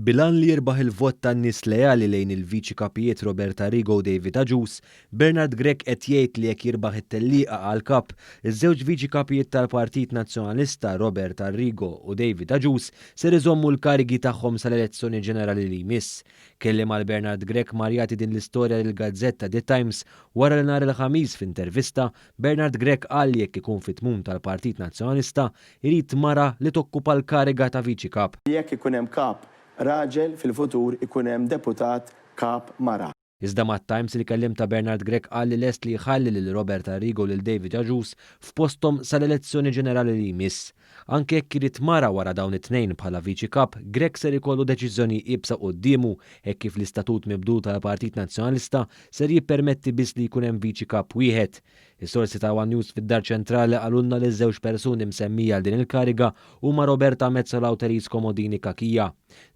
Bil-għan li jirbaħ il-vot tan-nies leali lejn il-Viċi Kapijiet Robert Arrigo u David Agius, Bernard Grech qed jgħid li jekk jirbaħ it-tellieqa għall-Kap, iż-żewġ Viċi Kapijiet tal-Partit Nazzjonalista Robert Arrigo u David Agius ser iżommu l-karigi tagħhom sal-elezzjoni ġenerali li jmiss. Kelliem għal Bernard Grech mar jagħti din l-istorja lill-gazzetta The Times wara li nhar il-Ħamis f'intervista, Bernard Grech qal li jekk ikun fit-tmun tal-Partit Nazzjonalista, Irid mara li tokkupa l-kariga ta' Viċi Kap. Jekk ikun hemm Kap raġel fil-futur ikun hemm Deputat Kap mara. Iżda mat-Times il-kelliem ta' Bernard Grech qal li lest li jħalli lil Robert Arrigo u lil David Agius f'posthom sal-elezzjoni ġenerali li jmiss. Anke jekk irid mara wara dawn it-tnejn bħala Viċi Kap, Grech ser ikollu deċiżjoni iebsa quddiemu hekk kif l-istatut mibdul tal-Partit Nazzjonalista ser jippermetti biss li jkun hemm Viċi Kap wieħed. Is-sorsi ta' one News fid-Dar Ċentrali qalulna li ż-żewġ persuni msemmija għal din il-kariga huma Roberta Metsola u Therese Comodini Cachia.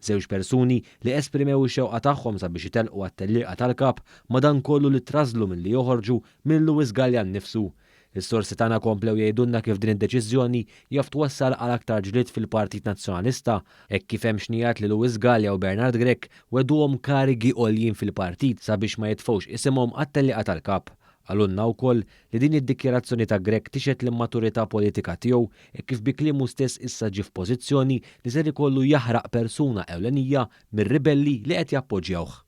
Żewġ persuni li esprimew ix-xewqa tagħhom sabiex itelqu għat-tellieqa tal-Kap madankollu li trażżlu milli joħorġu minn Louis Galea nnifsu. Is-sorsi tagħna komplew jgħidulna kif din id-deċiżjoni jaf twassal għal aktar ġlied fil-Partit Nazzjonalista hekk kif hemm xnigħat li Louis Galea u Bernard Grech wegħduhom karigi għoljin fil-partit sabiex ma jitfgħux isimhom għat-tellieqa tal-Kap. Qalulna wkoll li din id-dikjarazzjoni ta' Grech tixhed l-immaturità politika tiegħu hekk kif bi kliemu stess issa ġie f'pożizzjoni li ser ikollu jaħraq persuna ewlenija mir-ribelli li qed jappoġġjawh.